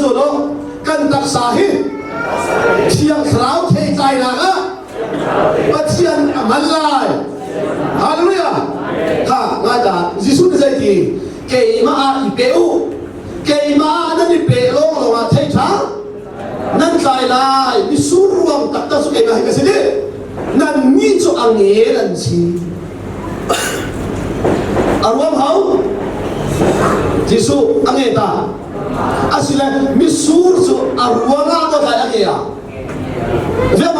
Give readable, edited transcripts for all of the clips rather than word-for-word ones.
zawn aw kan taksa hi Thiang Thlarau theitlainak ah Pathian a hman lai. Hallelujah. Kha ngai ta Jesuh nih zei ti keimah ah i pe u keimah ah nan i pe lawng lawng ah thei ṭha nan tlai lai misur ruang taktak cu keimah hi ka si dih nan nih cu a nge nan si a ruang hau Jesuh a nge ta asile misur cu a ruang ah maw tlai a nge ah Ziah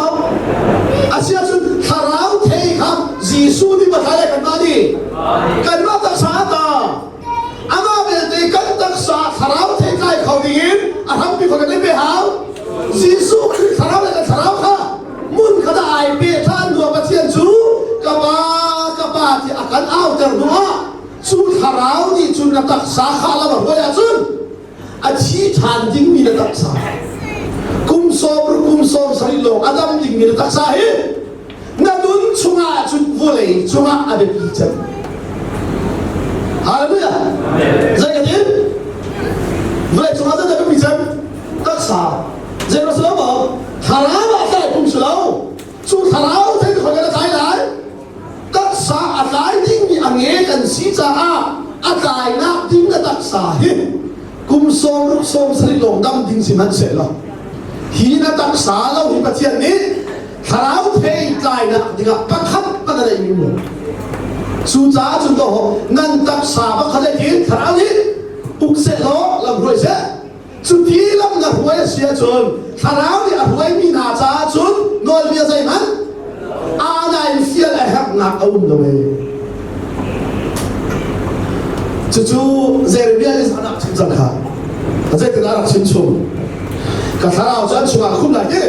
Asiahcun thlarau thei kha Jesuh nih va tlai kanmah nih kanmah taksa ta amah belte kan taksa thlarau thei tlai kho dingin a hrampi kho kan pe hau Jesuh Khrih thlarau le kan thlarau kha mun kha ai pe than hnu Pathian cu ka pa ka pa ti a kan auter hnu ah cu thlarau nih cun na taksa kha lam a hruai ahcun a thi ṭhan dingmi na taksa kum sawm kum 70 lawng a dam dingmi na taksa hi na nun chungah cun vawlei cungah a biapi cem hallelujah zei ka ti vawlei cungah zei biapi cem taksa zei na si lo maw thlarau ah tlai pum si lo cu thlarau thei khoi na tlai lai taksa a tlai dingmi a nge kan si caah a tlainak ding na taksa hi kum 60 70 lawng dam ding si hmanhsehlaw hi na taksa lo hi Pathian nih thlarau thei tlainak dingah pakhat hmanh a nei lo cucaah cun to nan taksa pakhat le tin thlarau nih uk seh law lam hruai seh Cuti lam na hruai a si ahcun thlarau nih a hruaimi hna caah cun nawlbia zeihmanh aa in fial a herhnak a um lo ee. Cucu Jeremiah nih a rak chim cang kha. Zeitin a rak chim chung. Ka thlarau cu an chungah khum lai ti.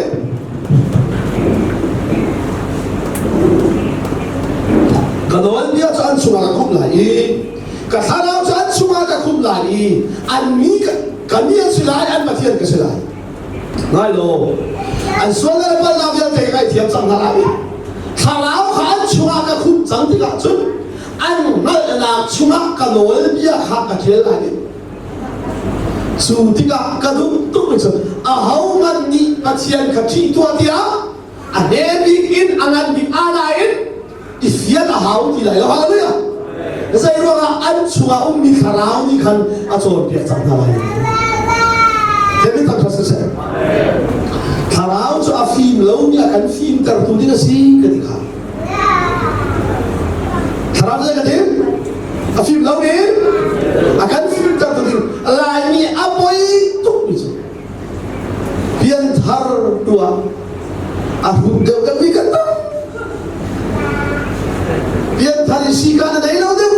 Ka nawlbia cu an chungah ka khumh lai i ka thlarau cu an chungah ka khumh lai i an mi ka mi an si lai an Pathian ka si lai ngai lo an sual le palnak vialte ka ngaihthiam cang hna lai thlarau kha an chungah ka khumh cang tikah cun an hngalhnak chungah ka nawlbia kha ka ṭial lai cu tikah ka duh tuk mi cu ahohmanh nih Pathian kha ṭih tuah tiah a hme bik in a ngan bik aa in i fial a hau ti lai lo hallelujah zei ruangah an chungah ummi thlarau nih khan a cawnpiak cang hna lai David thangṭhat siseh thlarau cu a fim lomi a kan fimtertu ding a si ka ti kha thlarau zei ka ti a fim lomi a kan fimtertu ding Laimi a poi tukmi cu pianthar tuah a hrut deuh kan mi kan tam pianthar i si ka na nei lo deuh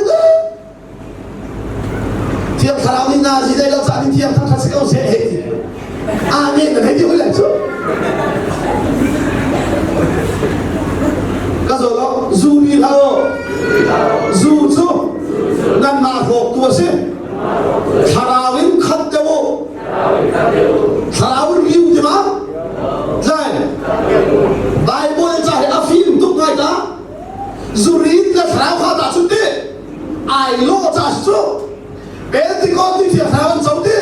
thiang thlarau nih na zi dai lo ca ni thiang thar si ko seh he ti amen na hei ti hoi lai cu ka zo lo zu ri hlah zu cu nanmah hrawk tu a si thlarau in khat deuh u Thlarau riu ti ma? Zai. Bible ca hi a fim tuk ngai ta. Zurin le thlarau kha ta chun ti. Ai lo ca si cu. Pentecost ti thiang thlarau an co ti.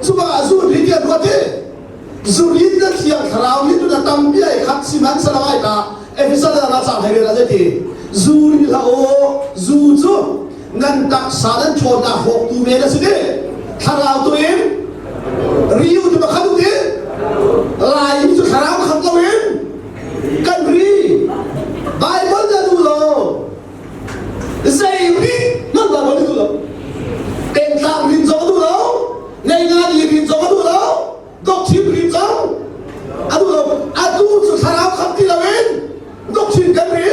Cuba zu ri ti an ruat ti. Zurin le thiang thlarau hi tuna tampi ai khat si man sa lai ta. Efesa la ca hai rel a ti. Zu ri la o zu cu nan taksa nan ṭhawnnak hawktu men a si ti thlarau tu in riu tu pakhat ti Laimi cu thlarau khat lo in kan ri Bible na duh lo zei ri nan Bible na duh lo pengtlang rin zong a duh lo ngei nga ni rin zong a duh lo doctrine rin zong a duh lo atu cu thlarau khat ti lo in doctrine kan ri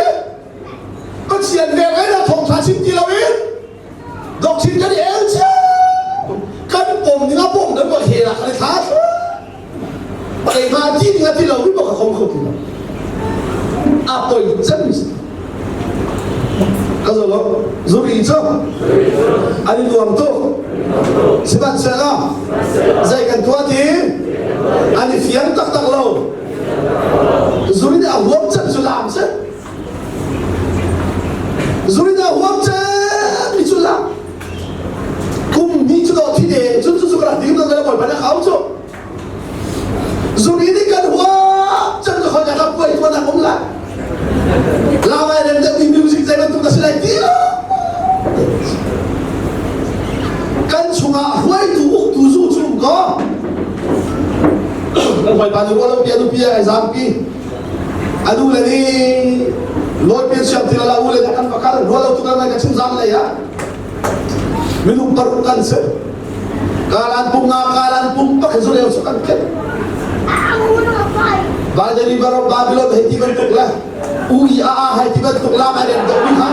Pathian vel ngai na thawngtha chim ti loin doctrine kan i el cio kan pom ning a pom kan mo he la kan i thla keimah ti ning a ti lo mi ka khom kho ti lo a poi cem mi ka zo lo zuri cu an i nuam tuk sihmanhsehlaw zei kan tuah ti an i fiang taktak lo zuri nih a huam cem cu lam si Zuri nih a huam cem mi cu lam kum hnih cu dawh thi deng cun cu cu ka rak dir na le bawipa na khau cu. Kan hawipa nih ruah lo pi a nupi ai zaampi. A nu le nih lawi pian siam thil ala u le kan va kal ruah lo tu kan ka chim zan lei ah minung paruk kan si. Kalan pum nga kalan pum pak hi zureu su kan khen. By the river of Babylon hei ti bantuk le ui a a hei ti bantuk lam ai rem deuh mi kha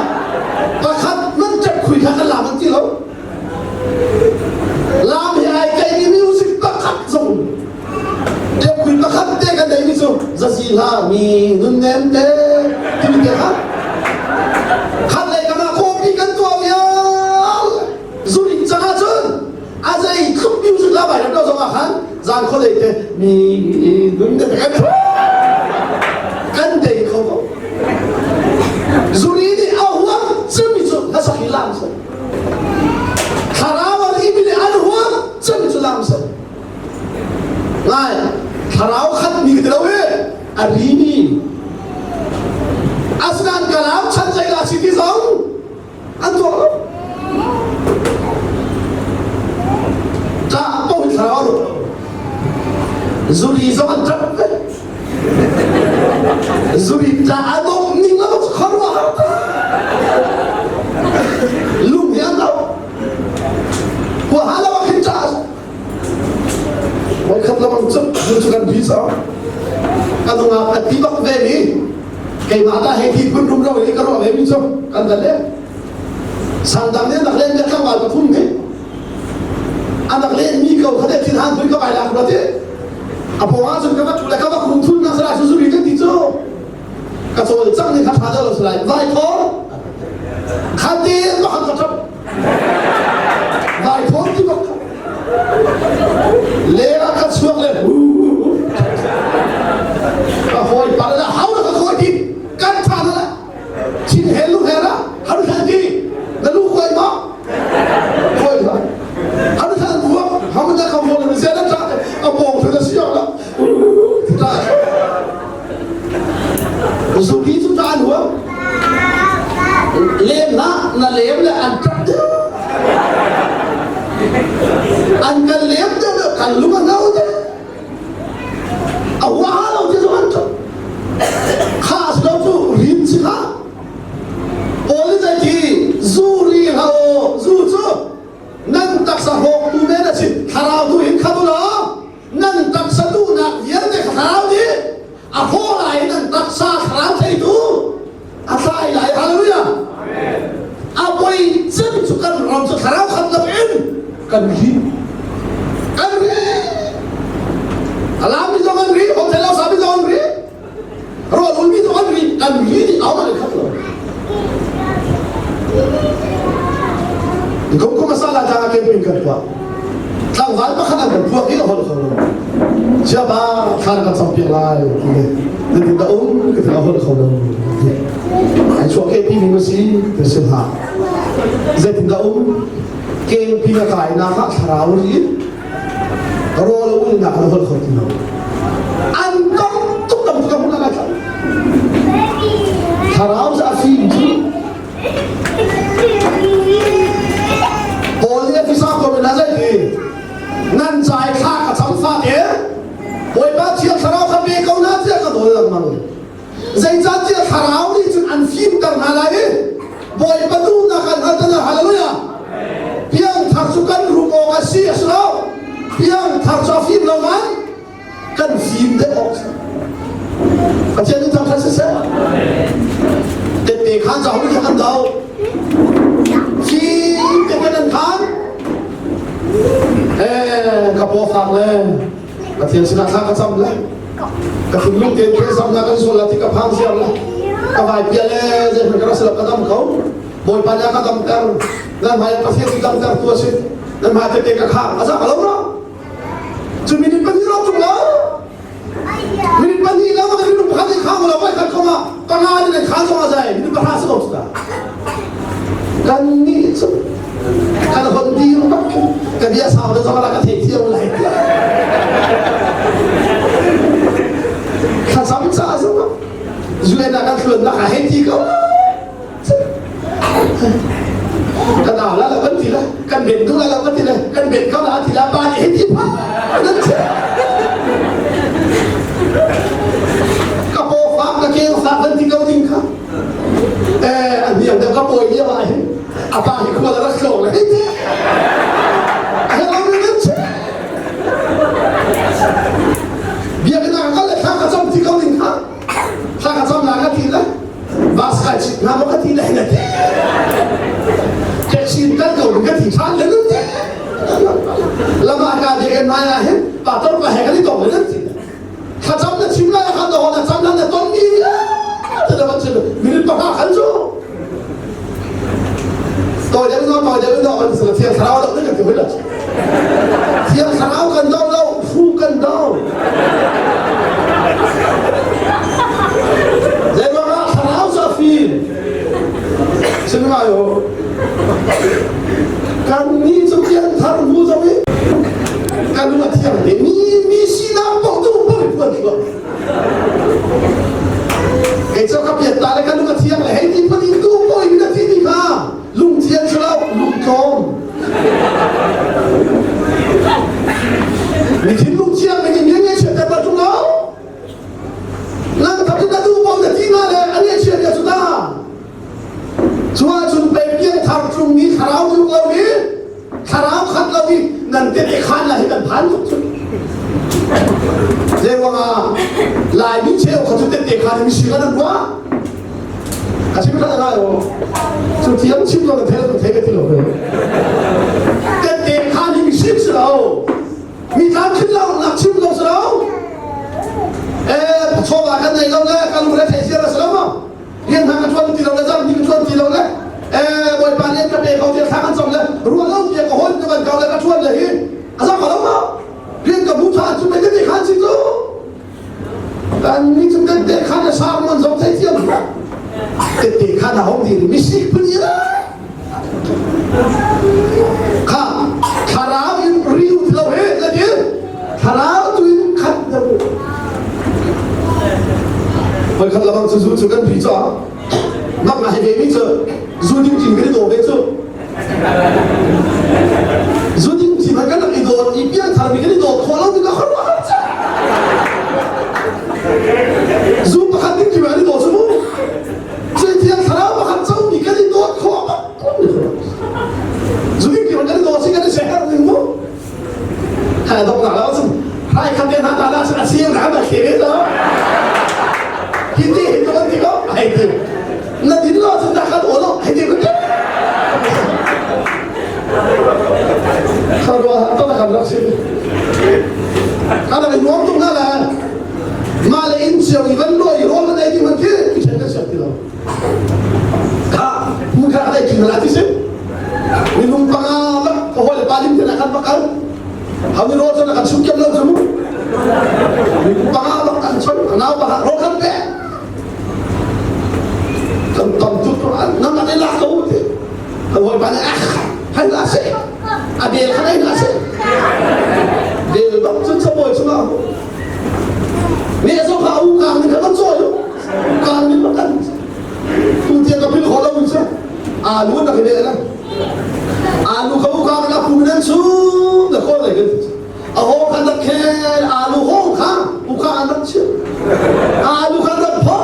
pakhat nan ṭep khui kha kan lam an ti lo. Lam he ai keimi music pakhat zong ṭepkui pakhat te kan neimi cu zazi hla mi nunnem te timi te kha khat lei kam ah kawpi kan tuah vial zurin cang ahcun a zei tluk music la bai lo zong ah khan zan khuadei te mi nunnem te kan kan tei kho ko zuri nih a huam cemmi cu hlasak hi lam si Thlarau a rimi nih an huam cem cu lam si. Lai thlarau khat mi ka ti lo hi a rimi. Asinain ka lam chan zeidah si ti zong an tuak lo. Ṭah paoh hi thlarau a rup lo. Zuri zong an ṭap ve. Zuri ṭah a dawh ning lo khuaruahhar lung hi an lo huaha lo ah khin ṭah voikhat lamang cu cu kan bi cang ka nungak a ti bak ve mi keimah ta hei thi phun rum ro i ka ruah ve mi cu kan dal le sandang nih nak len le tlangval pathum nih anak len mi ko kha te thin han pui ka bai lak rua ti a pawng ah cun ka va thu le ka va khum thul na sala su zuri kan ti cu ka cawl cang ni kha tha deuh lo salai vai thor kha te ma khan ka thap vai thor ti bak le ah ka chuak le hu ka hawi pa la hau la ka khawi ti kan tha na thin he lu he ra har than ti na lu khuai ma khuai la har than buak ham na ka mo na zela ta a bong tha si la ta zuki chu ta huwa lem na na lem le an tap de an kan lem de kan lu ma nau de A huaha lo ti zong an ṭap. Kha a si lo cu rin si kha. Paul nih zei ti zu ri hlah u zu cu nan taksa hrawktu men a si thlarau tu hin khat u law nan taksa duhnak vialte kha thlarau nih a hrawh lai i nan taksa thlarau theitu a tlai lai hallelujah a poi cem cu kan ram cu thlarau khat lo in kan ri kan ri alami zong an ri hotel lo sami zong an ri rawl ulmi zong an ri kan ri di au man khat lo kum kum asala ta camping kan tuah tlangval pakhat an kan puak i a hol kho lo chiaba thlan kan cam piak lai ti le na tin da um ka a hol kho lo ai chuak ke pi mi si te si ha zeitin da um ke pi na kai na kha thlarau ri rawl ul na kha hol kho ti lo an tong tuk tam tuk ka la thlarau za fim cu Paul nih a fisa ko na zei ti nan cai thla ka cam fa te Bawipa Thiang Thlarau kha pe ko na tiah ka nawl lengmang zeicahtiah Thlarau nih cun an fimter hna lai i Bawipa duhnak an hngalh na hallelujah piangthar cu kan rum awk a si a si lo piangthar cu a fim lo man kan fim deuh awk Pathian nih thangṭhat siseh tette khan ca hun kan do fim te kan an khan eh ka paw fak le Pathian sinah thla ka cam le ka thinlung tein ke zam na kan sual la ti ka phang siar la ka vai pia le zei hmanh ka rak ka dam ko Bawipa nih a ka damter nan hmai Pathian nih damter tu a si nan hmai tete ka khang a za ka lo ra Cu minute pahnih rawk tung lo. Minute pahnih lo ka minute pakhat in khang lo kai khat khoma panga in khan zong a zai minute pahra si ko ta. Kan nih cu kan hon dir bak ka bia sau da zong la ka thei thiam lai tiah. Thlacam ca zong UN ah kan thluan nak a hei ti ko. Kan au la lo kan ti la kan ben tu la lo kan ti la kan ben ko la ti la pa nih hei ti pa nan che. hmai ah hin pastor pa he kan i tong le nan ti. Thlacam na chim lai khan na cam na ton mi vialte na van chim minute pakha khan cu. Tawi deuh no tawi deuh no kan sila thiang thlarau lo kan ti hoi lo. Thiang thlarau kan do lo, phu kan do. Zeiruangah thlarau cu a fim. Sinain kan nih cu pianthar hnu zong i kan lung a thiang te mi mi sinak paoh tu paoh i phuan thluah. Kei cu ka piat ta le ka lung a thiang le hei ti phun in tu paoh in na thi mi kha lungthian si lo lungtlawm. Mi thinlung thiang mi nih mi ngaihchiat ter tung lo. Nang tham na duh paoh na ti na le a ngaihchiat ya cu ta. Cu ahcun pei piangthar cung mi thlarau tluk lo i thlarau khat lo i nan tete khan la hi kan phan tuk cu. Zeiruangah Laimi cheu kha cu tete khan mi si kan an ruah. A chim kha lai o. Cu thiam chim lo na thei lo thei ka ti lo. Tete khan hi mi si si lo. Mi tlamtling lo nak chim lo si lo. Eh chawva kan nei lo le kan lungre thei sia la si lo ma. Rian hna ka ṭuan ti lo le zang ni ka ṭuan ti lo le eh Bawipa nih ka pe ko tiah thla kan cam le ruah lo tiah ka hawi ka van kau le ka ṭuan le hi a zang lo ma rian ka hmu ṭhan cu mei te khan si cu kan ni cu kan te khan a sang man zong thei thiam te te khan a hong ding mi si phun i kha thlarau in riu ti lo he la ti thlarau tu in khat deuh Voi khat lamang cu zu cu kan pi cu nak na hei ve mi cu zu ding cin kan i daw ve cu zu ding cin kan rak i dawt i piangthar mi kan i dawt khawh lo mi ka khuaruah har ca zu pakhat ding cin kan i daw cu mu cuai thiang thlarau pakhat co mi kan i dawt khawh bak zu ding cin kan i daw si kan i seher ning mu Hai dok na lo cun hai khat te hna ta la cun a sir na ba khe ve to hi ti hi to kan ti ko hai ti na din lo cun na khat o lo hai ti ko kharwa to na kan rak si ana nuam tung na la ma le in chiao i van lo i rol na nei ti man khi i chen ka siak ti lo kha mu kha dai king la ti si minung panga bak ka hoi le pa lim te na kan bakal hami ro chan kan sum kem lo chu minung panga bak kan chon nau ba ro kan pe kan tam tu nan na la ko te ka hoi pa ne ah hai la se a bel khan ai la se bel bak chun sa boy chunga ne zo kha u kang ni kha kan choi kang ni kan tu tiang ka phil kho lo in sa alu na kene la alu ka u kang na pu nan su na ko lai kan a ho khan na khel alu ho kha u kha an rak chim alu khan rak pho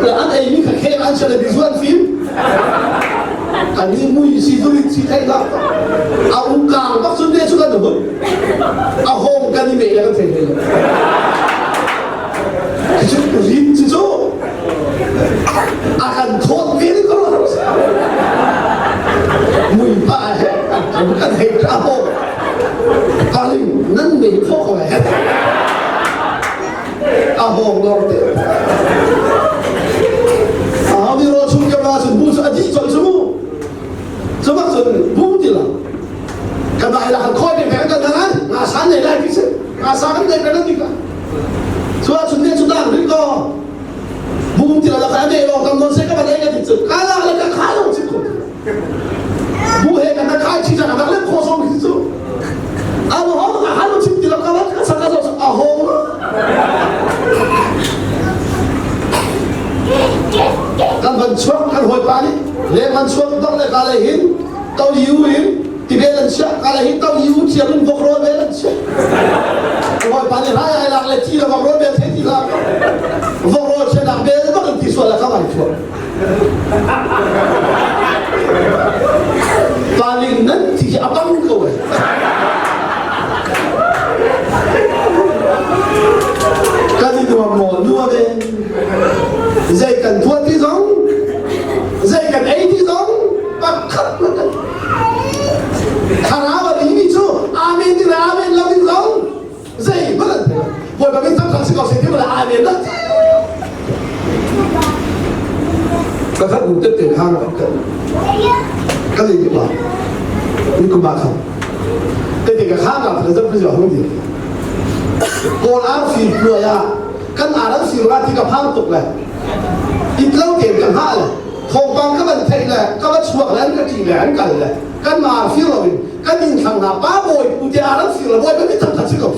le an ei mi kha khel an chale bi zuan fim an ni mui si duri si thai la a u kang bak sun ne chu kan hun a hong kan ni me la kan thei thei Cu rin cu cu a kan thawt ve ko mui pa he kan kan hei ka ho paling nan nei pho ko he a hong lor te a mi ro chung ke ma sun bu su a di chol chu mu chu bak sun bu ti la ka dai la khoi pe kan kan kan nga san nei lai ti se nga sa kan nei kan ti ka Cu ahcun ne cu dang rih ko. Bum ti la ka ne lo kam non se ka ba le ka ti cu ka la le ka kha lo chi ko. Bu he ka khai chi ka le kho song ki cu. A lo ho ka ha lo chim ti lo ka la ka sa ka zo a ho. Kan van chuak kan hoi pa nih le van chuak dok le ka le hin to yu in ti bel an chiah ka le hin to yu thiam in vok rawl bel an chiah Bawipa nih rai ai lak le thi le vok rawl bel thei ti hlah vok rawl chiahnak bel bak in ti sual le kha vai thuah paling nan ti hi a bang ko ai kan i nuam maw nuam e zei kan tuah ti zong zei kan ei ti zong pakhat man kan Thlarau a timi cu amen ti le amen lo ti. Amen dah. Ka khat nu tette khang kan kan ei ba. Ni kum ba kham. Tete ka khang ka thla zam jo hung di. Kawl arfi hnuai ah kan ar an sir la ti ka phang tuk le. It lo tein ka hngah le thawngpang ka van theih le ka va chuak le an ka ṭih le an kal le kan mar fir loin kan inn thlang hna pa bawi pu te ar an sir le bawi kan thang khat si ko.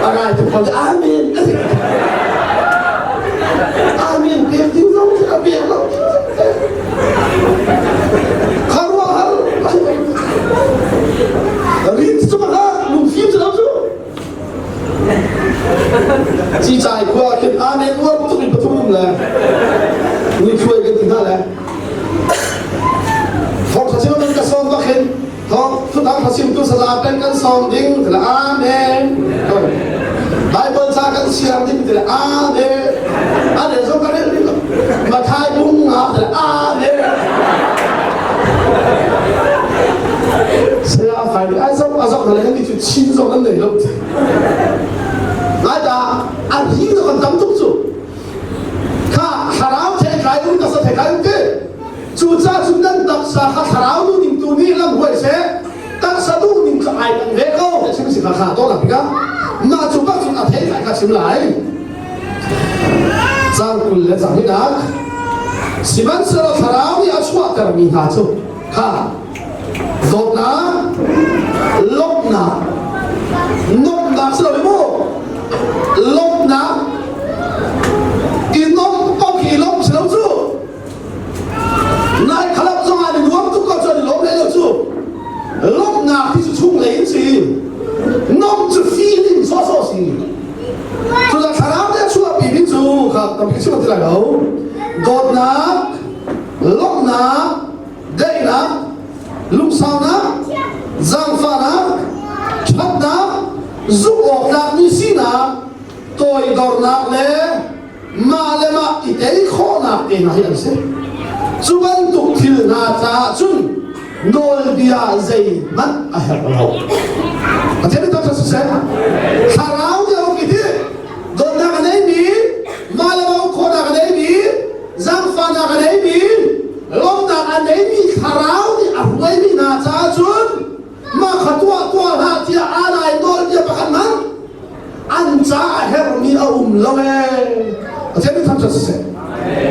Arai tu khol amen. Amen pek ding zong ka pek lo. Kharuahar rin cu ka lungfim cu lo cu Cicai khua khin amen uar tuk in pathum um le ni khuai kan ti hna le thawk thachim kan ka sawm bak hin thawk thuthang thachim tu saza pen kan sawm ding ti le amen Bible ca kan siar ding ti le amen ane zong ka rel ding Mathai bung nga ti le amen Saya fai ai zong azok na le kan ti cu chin zong an nei lo ti Lai ta an hi zong an tam tuk cu kha thlarau theitlai um taksa theitlai um ti cu ca cu nan taksa kha thlarau duh ning tu nih lam huai seh taksa duh ning kha ai kan ve ko chim si kha kha to la pika mah cu bak cun a theitlai kha chim lai Cang 20 le cang hinak sihmanhsehlaw thlarau nih a chuahtermi hna cu kha dawtnak lawmhnak nuamhnak si lo mu lawmhnak i nuamh paoh khi lawmh si lo cu nai khalap zong ah ni nuam tuk ko cu an i lawm leh lo cu lawmhnak ti cu chunglei in si nuamh cu feeling sawhsawh si Cucaah thlarau nih a chuahpi mi cu kha tampi chim ti lai lo. Dawtnak, lawmhnak, daihnak, lungsaunak, zaangfahnak, ṭhatnak, zumh awk tlakmi sinak, toidornak le mah le mah i tei khawhnak te hna hi an si. Cu bantuk thil hna caah cun nawlbia zeihmanh a herh lo. Pathian nih thangṭhat siseh. Thlarau nih a uk i ti dawtnak a neimi, mah le mah uk khawhnak a neimi, zaangfahnak a neimi, lawmhnak a neimi thlarau nih a hruaimi hna caah cun mah kha tuah tuah hlah tiah aa lai nawlbia pakhat hmanh an ca a herhmi a um lo ee. Pathian nih thangṭhat siseh.